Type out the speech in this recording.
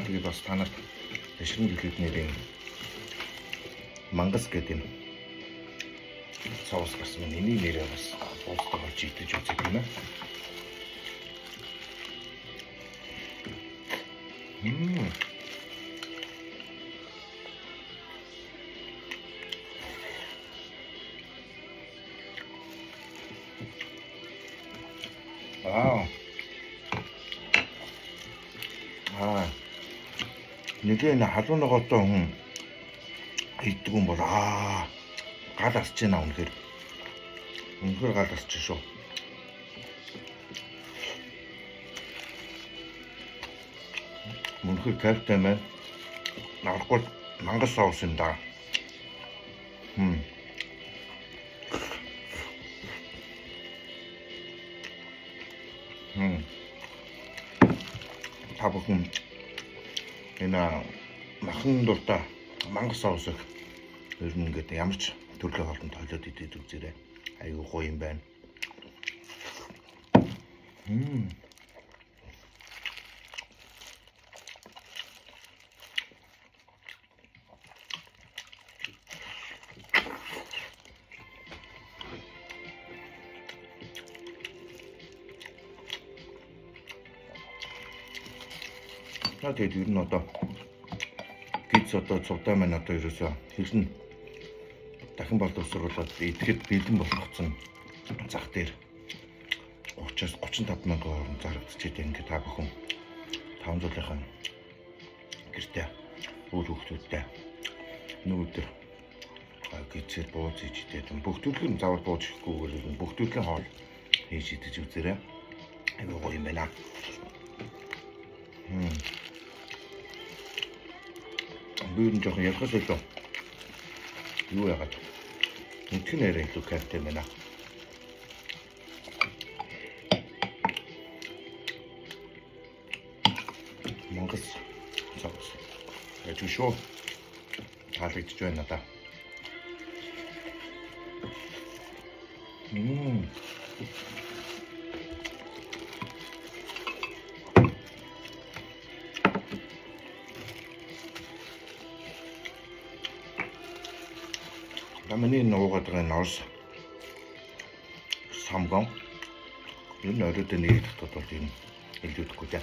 Аа, тэгээд бас та нарт тэшрэн дэлхийд нэрийн мангас гэдэг юм соус гарсан маань энийг нэрээ бас буустаа олж идэж үзэх юм аа. Мм. Аа. Аа. Нэгэн халуун ногоотой хүн иддэг юм бол гал асч байна үнэхээр. Үнэхээр гал асч шүү. Үнэхээр кайфтай маань. Нарахгүй мангас соус юм да. Хм. Хм. Та бүхэн энэ махан дуртай мангас соусыг ер нь ингээд ямар ч төрлийн хоолнд холиод идэж үзээрэй. Айгүй гоё юм байна. Мм. За, тэгээд ер нь одоо гиз одоо цувдаа маань одоо ерөөсөө хэлнэ дахин боловсруулаад идэхэд бэлэн болгоцсон зах дээр 30-аас 35 мянган хооронд зарагдчихэв. Ингээд та бүхэн 500-ынхаа гэртээ үр хүүхдүүдтэй өнөөдөр гизээр бууз хийж идээд бүх төрлийн, заавал бууз ихгүйгээр бүх төрлийн хоол хийж идэж үзээрэй. Айгүй гоё юм байна. Хм. Би ер нь жоохон ярихаас илүү юу яагаад идэх нь арай илүү кайфтай байна. Мангас соус. Гажиг шүү. Таалагдж байна надаа. Мм. За, миний нуугаад байгаа энэ Орос самгон. Ер нь оройд нэг татвал бол энэ илүүдэхгүй дээ.